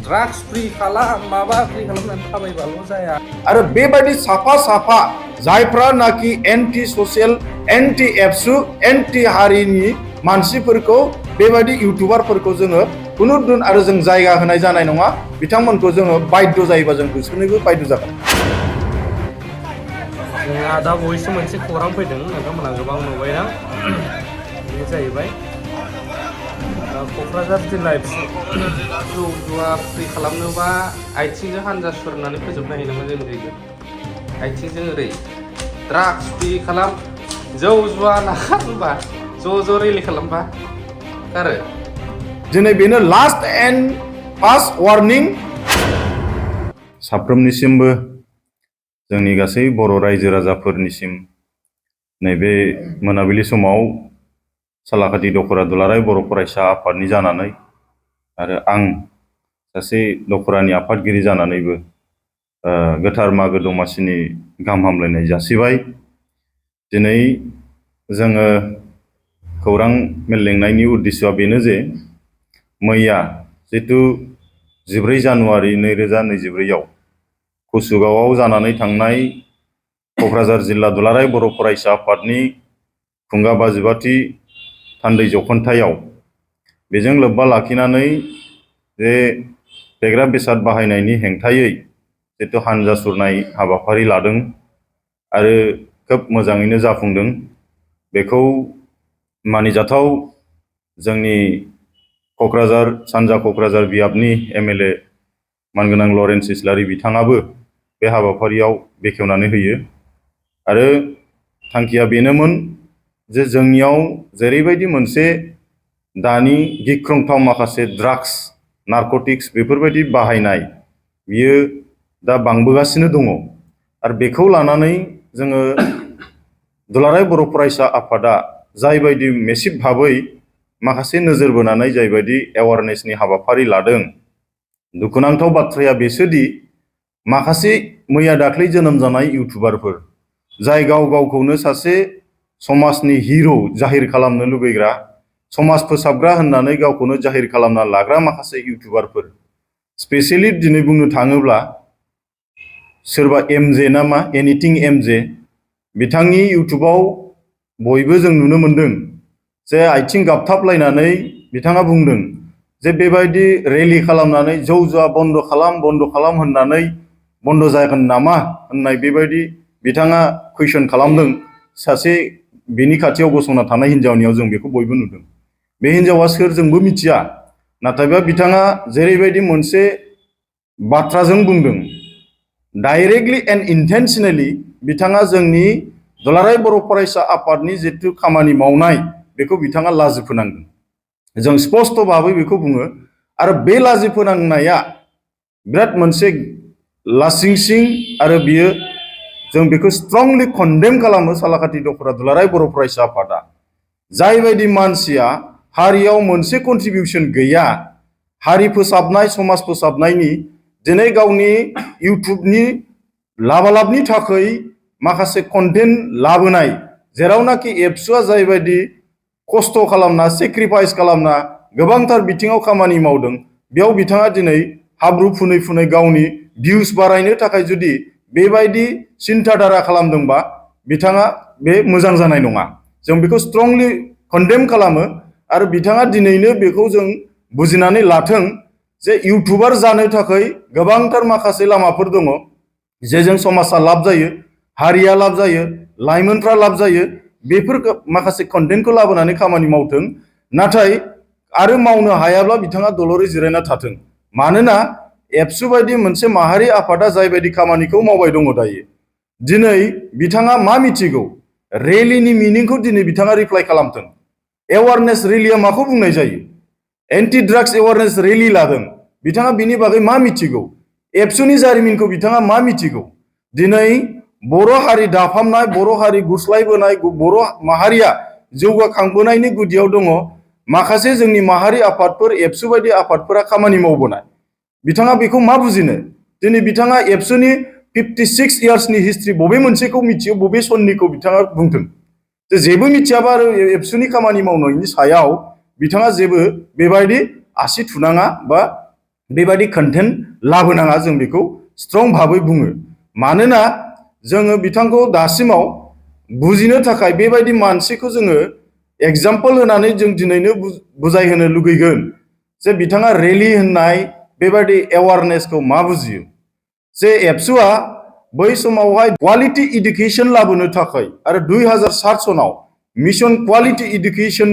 Drugs free खालाम माबा free खालामनानै थाबायबाल' जाया आरो बेबायदि साफा साफा जायफ्रा नाखि एन्टि ससियेल एन्टि एबसु एन्टि हारिनि मानसिफोरखौ बेबायदि इउटुबारफोरखौ जोङो खुनु दिन आरो जों जायगा होनाय जानाय नङा बिथांमोनखौ जोङो बाध्य जायोबा जों होसोनोबो बाध्य जागोन जोंहा दा बयसो मोनसे खौरां फैदों नोंथांमोना गोबां नुबायना बे जाहैबाय क'क्राझार जिल्ला जौ जुवा फ्रि खालामनोबा आथिंजों हानजा सुरनानै फोजोबनो हायो नामा जों जायगायाव आथिंजों ओरै ड्राग्स फ्रि खालाम जौ जुवा नागारनोबा ज' रेलि खालामबा आरो दिनै बेनो लास्ट एन्ड फार्स्ट वार्निं साफ्रोमनिसिमबो जोंनि गासै बर' रायजो राजाफोरनिसिम नैबे मोनाबिलि समाव सालाकाथि दख'रा दुलाराय बर' फरायसा आफादनि जानानै आरो आं सासे दख'रानि आफादगिरि जानानैबो गोथार मागो दमासिनि गाहाम हामलायनाय जासिबाय दिनै जोङो खौरां मेल लेंनायनि उद्देश्यआ बेनो जे मैया जितु 14 जानुवारि 2024 आव कुसुगावआव जानानै थांनाय क'क्राझार जिल्ला दुलाराय बर' फरायसा आफादनि खुंगा 52थि थान्दै जख'न्थायाव बेजों लोब्बा लाखिनानै जे फेग्रा बेसाद बाहायनायनि हेंथायै जितु हानजा सुरनाय हाबाफारि लादों आरो खोब मोजाङैनो जाफुंदों बेखौ मानिजाथाव जोंनि क'क्राझार सानजा क'क्राझार बियाबनि एमएलए मानगोनां लरेन्स इस्लारि बिथाङाबो बे हाबाफारियाव बेखेवनानै होयो आरो थांखिया बेनोमोन जे जोंनियाव जेरैबायदि मोनसे दानि गिख्रंथाव माखासे ड्राग्स नारकटिक्स बेफोरबायदि बाहायनाय बियो दा बांबोगासिनो दङ आरो बेखौ लानानै जोङो दुलाराय बर' फरायसा आफादा जायबायदि मेसिभ भाबै माखासे नोजोर बोनानै जायबायदि एवारनेसनि हाबाफारि लादों दुखुनांथाव बाथ्राया बेसोदि माखासे मैया दाख्लै जोनोम जानाय इउटुबारफोर जाय गाव गावखौनो सासे समाजनि हिरो जाहिर खालामनो लुबैग्रा समाज फोसाबग्रा होननानै गावखौनो जाहिर खालामना लाग्रा माखासे इउटुबारफोर स्पेसियेलि दिनै बुंनो थाङोब्ला सोरबा एमजे ना मा एनिथिं एमजे बिथांनि इउटुबाव बयबो जों नुनो मोनदों जे आथिं गाबथाबलायनानै बिथाङा बुंदों जे बेबायदि रेलि खालामनानै जौ जुवा बन्द खालाम होननानै बन्द जागोन नामा होननाय बेबायदि बिथाङा कुइसन खालामदों सासे बेनि खाथियाव गसंना थानाय हिन्जावनियाव जों बेखौ बयबो नुदों बे हिन्जावा सोर जोंबो मिथिया नाथायबा बिथाङा जेरैबायदि मोनसे बाथ्राजों बुंदों डाइरेक्टलि एन्ड इन्टेन्सनेलि बिथाङा जोंनि दुलाराय बर' फरायसा आफादनि जितु खामानि मावनाय बेखौ बिथाङा लाजि फोनांदों जों स्पष्ट भाबै बेखौ बुङो आरो बे लाजि फोनांनाया बिराद मोनसे लासिंसिं आरो बियो जों बेखौ स्ट्रंलि कन्डेम खालामो सालाकाथि दख'रा दुलाराय बर' फरायसा आफादा जायबायदि मानसिया हारियाव मोनसे कन्ट्रिबिउसन गैया हारि फोसाबनाय समाज फोसाबनायनि दिनै गावनि इउटुबनि लाबालाबनि थाखाय माखासे कन्टेन्ट लाबोनाय जेरावनाखि एबसुआ जायबायदि खस्थ' खालामना सेक्रिफाइस खालामना गोबांथार बिथिङाव खामानि मावदों बेयाव बिथाङा दिनै हाब्रु फुनै फुनै गावनि भिउस बारायनो थाखाय जुदि बेबायदि सिन्थाधारा खालामदोंबा बिथाङा बे मोजां जानाय नङा जों बेखौ स्ट्रंलि कन्डेम खालामो आरो बिथाङा दिनैनो बेखौ जों बुजिनानै लाथों जे इउटुबार जानो थाखाय गोबांथार माखासे लामाफोर दङ जेजों समाजा लाब जायो हारिया लाब जायो लाइमोनफ्रा लाब जायो बेफोर माखासे कन्टेन्टखौ लाबोनानै खामानि मावथों नाथाय आरो मावनो हायाब्ला बिथाङा दलरै जिरायना थाथों मानोना एबसु बायदि मोनसे माहारि आफादा जायबायदि खामानिखौ मावबाय दङ दायो दिनै बिथाङा मा मिथिगौ रेलिनि मिनिंखौ दिनै बिथाङा रिप्लाइ खालामथों एवारनेस रेलिया माखौ बुंनाय जायो एन्टि ड्राग्स एवारनेस रेलि लादों बिथाङा बिनि बागै मा मिथिगौ एबसुनि जारिमिनखौ बिथाङा मा मिथिगौ दिनै बर' हारि दाफामनाय बर' हारि गुस्लायबोनाय बर' माहारिया जौगाखांबोनायनि गुदियाव दङ माखासे जोंनि माहारि आफादफोर एबसु बायदि आफादफोरा खामानि मावबोनाय बिथाङा बेखौ मा बुजिनो दिनै बिथाङा एबसुनि 56 इयार्सनि हिस्ट्रि बबे मोनसेखौ मिथियो बबे सननिखौ बिथाङा बुंथों जे जेबो मिथियाबा आरो एबसुनि खामानि मावनायनि सायाव बिथाङा जेबो बेबायदि आसि थुनाङा बा बेबायदि कन्टेन्ट लाबोनाङा जों बेखौ स्ट्रं भाबै बुङो। मानोना जोङो बिथांखौ दासिमाव बुजिनो थाखाय बेबायदि मानसिखौ जोङो एग्जाम्पल होनानै जों दिनैनो बुजायहोनो लुगैगोन जे बिथाङा रेलि होननाय बेबायदि एवारनेसखौ मा बुजियो। जे एबसुआ बै समावहाय क्वालिटी इडुकेशन लाबोनो थाखाय आरो 2007 सनाव मिशन क्वालिटी इडुकेशन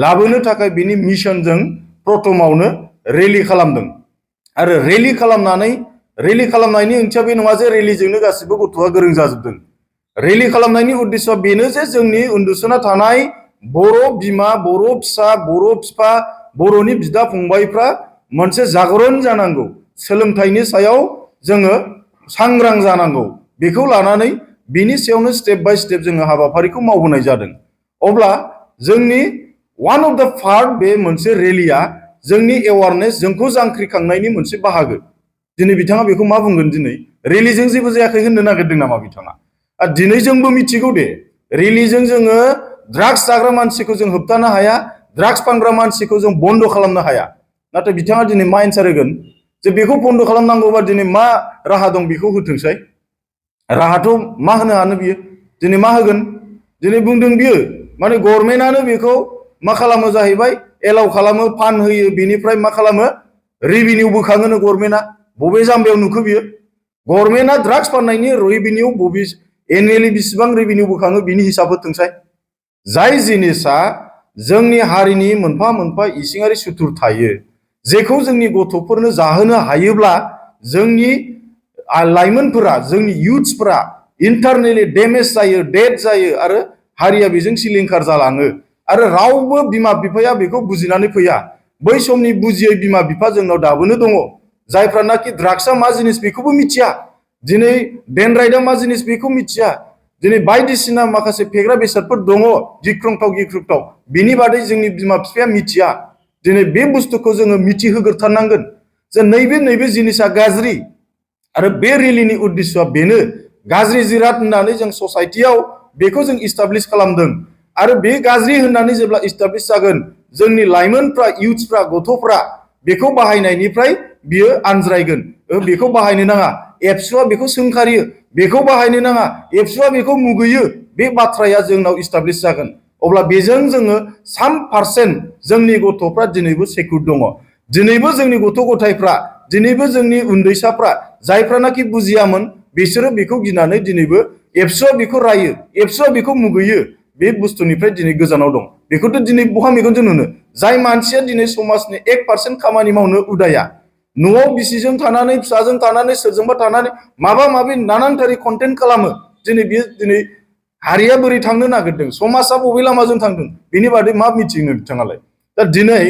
लाबोनो थाखाय बिनि मिशनजों प्रथमावनो रेलि खालामदों। आरो रेलि खालामनायनि ओंथिया बे नङा जे रेलिजोंनो गासिबो गथ'आ गोरों जाजोबदों। रेलि खालामनायनि उद्देश्यआ बेनो जे जोंनि उन्दुसोना थानाय बर' बिमा, बर' फिसा, बर' बिफा, बर'नि बिदा फंबायफ्रा मोनसे जागरण जानांगौ, सोलोंथाइनि सायाव जोङो सांग्रां जानांगौ। बेखौ लानानै बिनि सायावनो स्टेप बाय स्टेप जोङो हाबाफारिखौ मावबोनाय जादों। अब्ला जोंनि वान अफ द पार्ट बे मोनसे रेलिया जोंनि एवारनेस जोंखौ जांख्रिखांनायनि मोनसे बाहागो। दिनै बिथाङा बेखौ मा बुंगोन? दिनै रेलिजों जेबो जायाखै होननो नागिरदों नामा बिथाङा? आरो दिनै जोंबो मिथिगौ दे रेलिजों जोङो ड्राग्स जाग्रा मानसिखौ जों होबथानो हाया, ड्राग्स फानग्रा मानसिखौ जों बन्द खालामनो हाया। नाथाय बिथाङा दिनै मा एन्सार होगोन? जे बेखौ बन्द खालामनांगौबा दिनै मा राहा दं बेखौ होथोंसै। राहाथ' मा होनो हानो बियो? दिनै मा होगोन? दिनै बुंदों बियो माने गभर्नमेन्टआनो बेखौ मा खालामो जाहैबाय, एलाउ खालामो, फान होयो, बेनिफ्राय मा खालामो? रेभिनिउ बोखाङोनो गभर्नमेन्टआ। बबे जाम्बायाव नुखो बियो? गभर्नमेन्टआ ड्राग्स फाननायनि रेभिनिउ बबे एनुवेलि बेसेबां रेभिनिउ बोखाङो बिनि हिसाब होथोंसै। जाय जिनिसा जोंनि हारिनि मोनफा मोनफा इसिङारि सुथुर थायो, जेखौ जोंनि गथ'फोरनो जाहोनो हायोब्ला जोंनि लाइमोनफोरा, जोंनि इयुथ्सफोरा इन्टारनेलि डेमेज जायो, डेड जायो आरो हारिया बेजों सिलिंखार जालाङो। आरो रावबो बिमा बिफाया बेखौ बुजिनानै फैया। बै समनि बुजियै बिमा बिफा जोंनाव दाबोनो दङ, जायफ्रानाखि ड्राग्सआ मा जिनिस बेखौबो मिथिया, दिनै डेनराइडआ मा जिनिस बेखौ मिथिया, दिनै बायदिसिना माखासे फेग्रा बेसादफोर दङ गिख्रंथाव, बिनि बादै जोंनि बिमा बिफाया मिथिया। दिनै बे बुस्थुखौ जोङो मिथिहोग्रोथारनांगोन जे नैबे जिनिसा गाज्रि। आरो बे रेलिनि उद्देश्यआ बेनो, गाज्रि जिराद होननानै जों ससाइटियाव बेखौ जों इस्टाब्लिश खालामदों। आरो बे गाज्रि होननानै जेब्ला इस्टाब्लिश जागोन, जोंनि लाइमोनफ्रा, इयुथ्सफ्रा, गथ'फ्रा बेखौ बाहायनायनिफ्राय बियो आनज्रायगोन। बेखौ बाहायनो नाङा, एबसुआ बेखौ सोंखारियो, बेखौ बाहायनो नाङा, एबसुआ बेखौ मुगैयो, बे बाथ्राया जोंनाव इस्टाब्लिश जागोन। अब्ला बेजों जोङो 100% जोंनि गथ'फ्रा दिनैबो सेक्युर दङ। दिनैबो जोंनि गथ' गथायफ्रा, दिनैबो जोंनि उन्दैसाफ्रा, जायफ्रानाखि बुजियामोन बिसोरो बेखौ गिनानै दिनैबो एबसुआ बेखौ रायो, एबसुआ बेखौ मुगैयो, बे बुस्थुनिफ्राय दिनै गोजानाव दं। बेखौथ' दिनै बहा मेगनजों नुनो? जाय मानसिया दिनै समाजनि 1% खामानि मावनो उदाया, न'आव बिसिजों थानानै, फिसाजों थानानै, सोरजोंबा थानानै माबा माबि नानानथारि कन्टेन्ट खालामो, दिनै बियो दिनै हारिया बोरै थांनो नागिरदों, समाजा बबे लामाजों थांदों, बेनि बादै मा मिथिनो बिथाङालाय? दा दिनै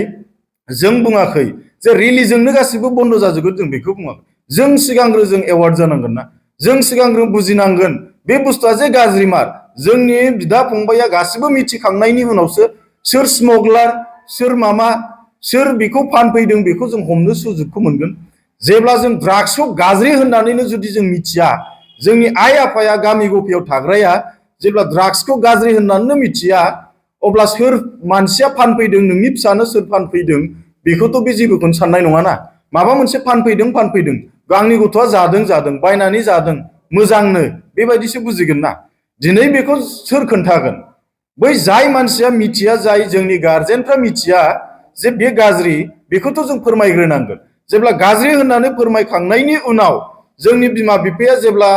जों बुङाखै जे रेलिजोंनो गासिबो बन्द जाजोबगोन, जों बेखौ बुङाखै। जों सिगांग्रो जों एवार्ड जानांगोन ना, जों सिगांग्रो बुजिनांगोन बे बुस्थुआ जे गाज्रिमार। जोंनि बिदा फंबाया गासिबो मिथिखांनायनि उनावसो सोर स्मगलार, सोर मामा, सोर बेखौ फानफैदों बेखौ जों हमनो सुजुगखौ मोनगोन। जेब्ला जों ड्राग्सखौ गाज्रि होननानैनो जुदि जों मिथिया, जोंनि आइ आफाया गामि गफायाव थाग्राया जेब्ला ड्राग्सखौ गाज्रि होननानैनो मिथिया, अब्ला सोर मानसिया फानफैदों, नोंनि फिसानो सोर फानफैदों बेखौथ' बे जेबोखौनो साननाय नङाना। माबा मोनसे फानफैदों, आंनि गथ'आ जादों, बायनानै जादों, मोजांनो, बेबायदिसो बुजिगोन ना। दिनै बेखौ सोर खोन्थागोन? बै जाय मानसिया मिथिया, जाय जोंनि गार्जेनफ्रा मिथिया जे बे गाज्रि, बेखौथ' जों फोरमायग्रोनांगोन। जेब्ला गाज्रि होननानै फोरमायखांनायनि उनाव जोंनि बिमा बिफाया जेब्ला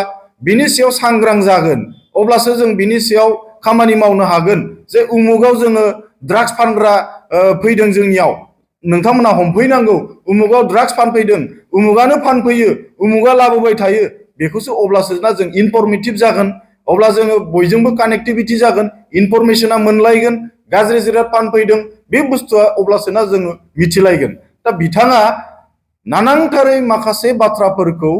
बिनि सायाव सांग्रां जागोन, अब्लासो जों बिनि सायाव खामानि मावनो हागोन। जे उमुगाव जोङो ड्राग्स फानग्रा फैदों जोंनियाव, नोंथांमोना हमफैनांगौ, उमुगाव ड्राग्स फानफैदों, उमुगानो फानफैयो, उमुगा लाबोबाय थायो, बेखौसो अब्लासो ना जों इनफरमेटिभ जागोन। अब्ला जोङो बयजोंबो कानेक्टिभिटि जागोन, इनफरमेशना मोनलायगोन, गाज्रि जिराद फानफैदों बे बुस्थुआ अब्लासोना जोङो मिथिलायगोन। दा बिथाङा नानांथारै माखासे बाथ्राफोरखौ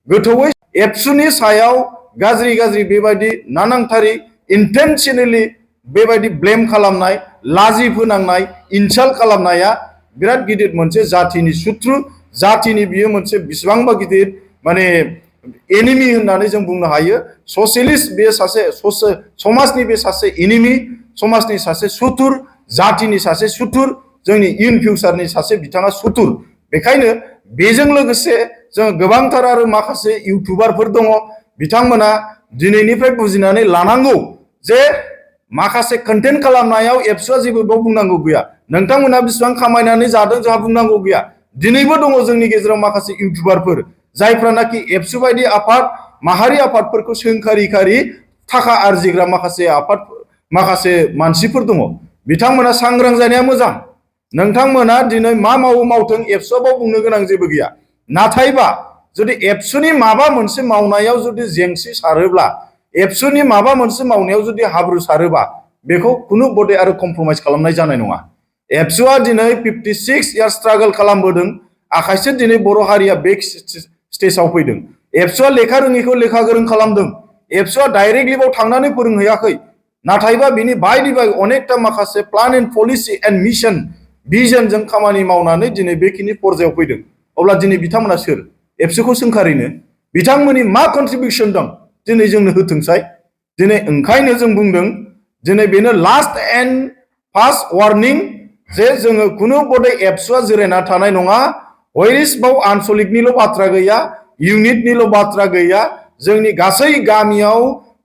गोथौयै एबसुनि सायाव गाज्रि बेबायदि नानांथारि इन्टेनसनेलि बेबायदि ब्लेम खालामनाय, लाजि फोनांनाय, इनसाल्ट खालामनाया बिराद गिदिर मोनसे जाथिनि सुथ्रु, जाथिनि बियो मोनसे बिसिबांबा गिदिर माने एनिमि होननानै जों बुंनो हायो। ससियलिस्ट बे सासे समाजनि बे सासे एनिमि, समाजनि सासे सुथुर, जातिनि सासे सुथुर, जोंनि इन फिउचारनि सासे बिथाङा सुथुर। बेखायनो बेजों लोगोसे जों गोबांथार आरो माखासे इउटुबारफोर दङ बिथांमोना दिनैनिफ्राय बुजिनानै लानांगौ जे माखासे कन्टेन्ट खालामनायाव एबसुआ जेबो बाव बुंनांगौ गैया नोंथांमोना बेसेबां खामायनानै जादों जोंहा बुंनांगौ गैया दिनैबो दङ जोंनि गेजेराव माखासे इउटुबारफोर जायफ्रानाखि एबसु बायदि आफाद माहारि आफादफोरखौ सोंखारि थाखा आरजिग्रा माखासे मानसिफोर दङ बिथांमोना सांग्रां जानाया मोजां नोंथांमोना दिनै मा मावो मावथों एबसुआव बुंनो गोनां जेबो गैया नाथायबा जुदि एबसुनि माबा मोनसे मावनायाव जुदि जेंसि सारोब्ला एबसुनि माबा मोनसे मावनायाव जुदि हाब्रु सारोबा बेखौ खुनु बदे आरो कमप्रमाइज खालामनाय जानाय नङा एबसुआ दिनै 56 इयार्स स्ट्रागल खालामबोदों आखायसो दिनै बर' हारिया बे स्टेजाव फैदों एबसुआ लेखा रोङिखौ लेखा गोरों खालामदों एबसुआ डाइरेक्टलि बाव थांनानै फोरोंहैयाखै नाथायबा बिनि बायदि अनेकथा माखासे plan and policy and mission भिजनजों खामानि मावनानै दिनै बेखिनि पर्जायाव फैदों अब्ला दिनै बिथांमोना सोर एबसुखौ सोंखारिनो बिथांमोननि मा कन्ट्रिबिउसन दं दिनै जोंनो होथोंसाय दिनै ओंखायनो जों बुंदों दिनै बेनो लास्ट एन्ड फार्स्ट वार्निं जे जोङो खुनु बदे एबसुआ जिरायना थानाय नङा हयरिस बाव आनसलिकनिल' बाथ्रा गैया इउनिटनिल' बाथ्रा गैया जोंनि गासै गामियाव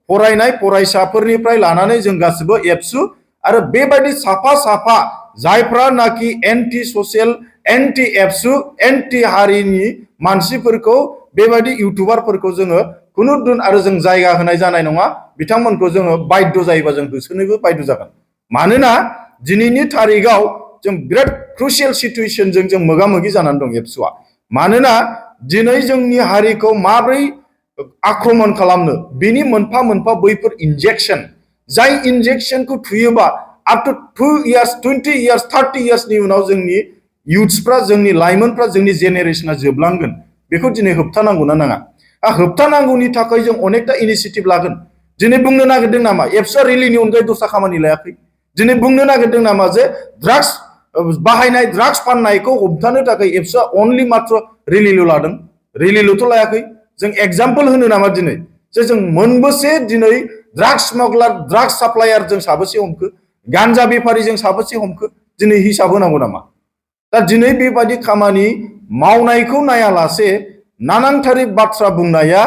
फरायनाय फरायसाफोरनिफ्राय लानानै जों गासिबो एबसु आरो बेबायदि साफा जायफ्रानाखि एन्टि ससियेल एन्टि एबसु एन्टि हारिनि मानसिफोरखौ बेबायदि इउटुबारफोरखौ जोङो खुनु दिन आरो जों जायगा होनाय जानाय नङा बिथांमोनखौ जोङो बाध्य जायोबा जों होसोनोबो बाध्य जागोन मानोना दिनैनि तारिखाव जों बिराद क्रुसियेल सिचुएशनजों जों मोगा मोगि जानानै दं एबसुआ मानोना दिनै जोंनि हारिखौ माब्रै आक्रमण खालामनो बिनि मोनफा मोनफा बैफोर इन्जेक्शन जाय इन्जेक्शनखौ थुयोबा up to 2 years 20 years 30 yearsनि उनाव जोंनि इयुथ्सफ्रा जोंनि लाइमोनफ्रा जोंनि जेनेरेशना जोबलांगोन बेखौ दिनै होबथानांगौ ना नाङा होबथानांगौनि थाखाय जों अनेकथा इनिशिएटिभ लागोन दिनै बुंनो नागिरदों नामा एबसुआ रिलिनि अनगायै दस्रा खामानि लायाखै दिनै बुंनो नागिरदों नामा जे ड्राग्स बाहायनाय ड्राग्स फाननायखौ होबथानो थाखाय एबसुआ अनलि मात्र रिलिल' लादों रिलिल'थ' लायाखै जों एग्जाम्पल होनो नामा दिनै जे जों मोनबेसे दिनै ड्राग्स स्मागलार ड्राग्स साप्लायार जों साबेसे हमखो गान्जा बेफारिजों साबेसे हमखो दिनै हिसाब होनांगौ नामा दा दिनै बेबायदि खामानि मावनायखौ नायालासे नानांथारि बाथ्रा बुंनाया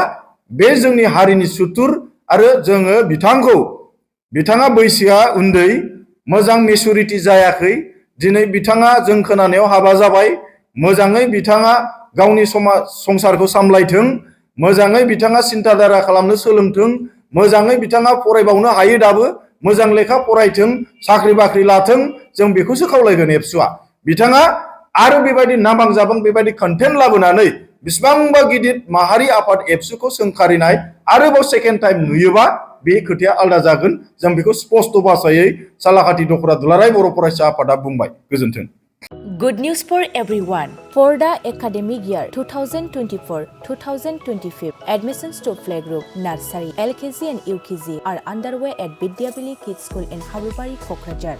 बे जोंनि हारिनि सुथुर आरो जोङो बिथाङा बैसोआ उन्दै मोजां मेचुरिटि जायाखै दिनै बिथाङा जों खोनानायाव हाबा जाबाय मोजाङै बिथाङा गावनि समाज संसारखौ सामलायथों मोजाङै बिथाङा सिन्ताधारा खालामनो सोलोंथों मोजाङै बिथाङा फरायबावनो हायो दाबो मोजां लेखा फरायथों साख्रि बाख्रि लाथों जों बेखौसो खावलायगोन एबसुआ बिथाङा आरो बेबायदि नाबां जाबां बेबायदि कन्टेन्ट लाबोनानै बेसेबांबा गिदिर माहारि आफाद एबसुखौ सोंखारिनाय आरोबाव सेकेन्ड टाइम नुयोबा बे खोथाया आलादा जागोन जों बेखौ स्पष्ट भाषायै सालाकाथि दख'रा दुलाराय बर' फरायसा आफादा बुंबाय गोजोन्थों Good news for everyone. For the academic year 2024-2025, admissions to playgroup, nursery, LKG and UKG are underway at Bidyabili Kids School in Habubari, Kokrajhar.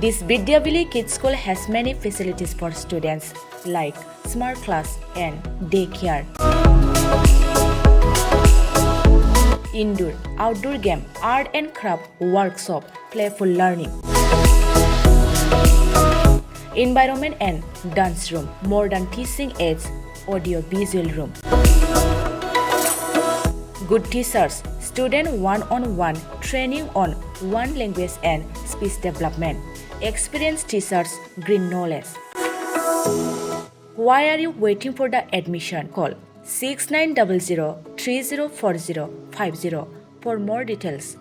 This Bidyabili Kids School has many facilities for students like smart class and daycare. Indoor, outdoor game, art and craft workshop, playful learning, environment and dance room, modern teaching aids, audio visual room, good teachers, student one-on-one training on one language and speech development, experienced teachers, green knowledge. Why are you waiting for the admission? Call 6900 304050 for more details.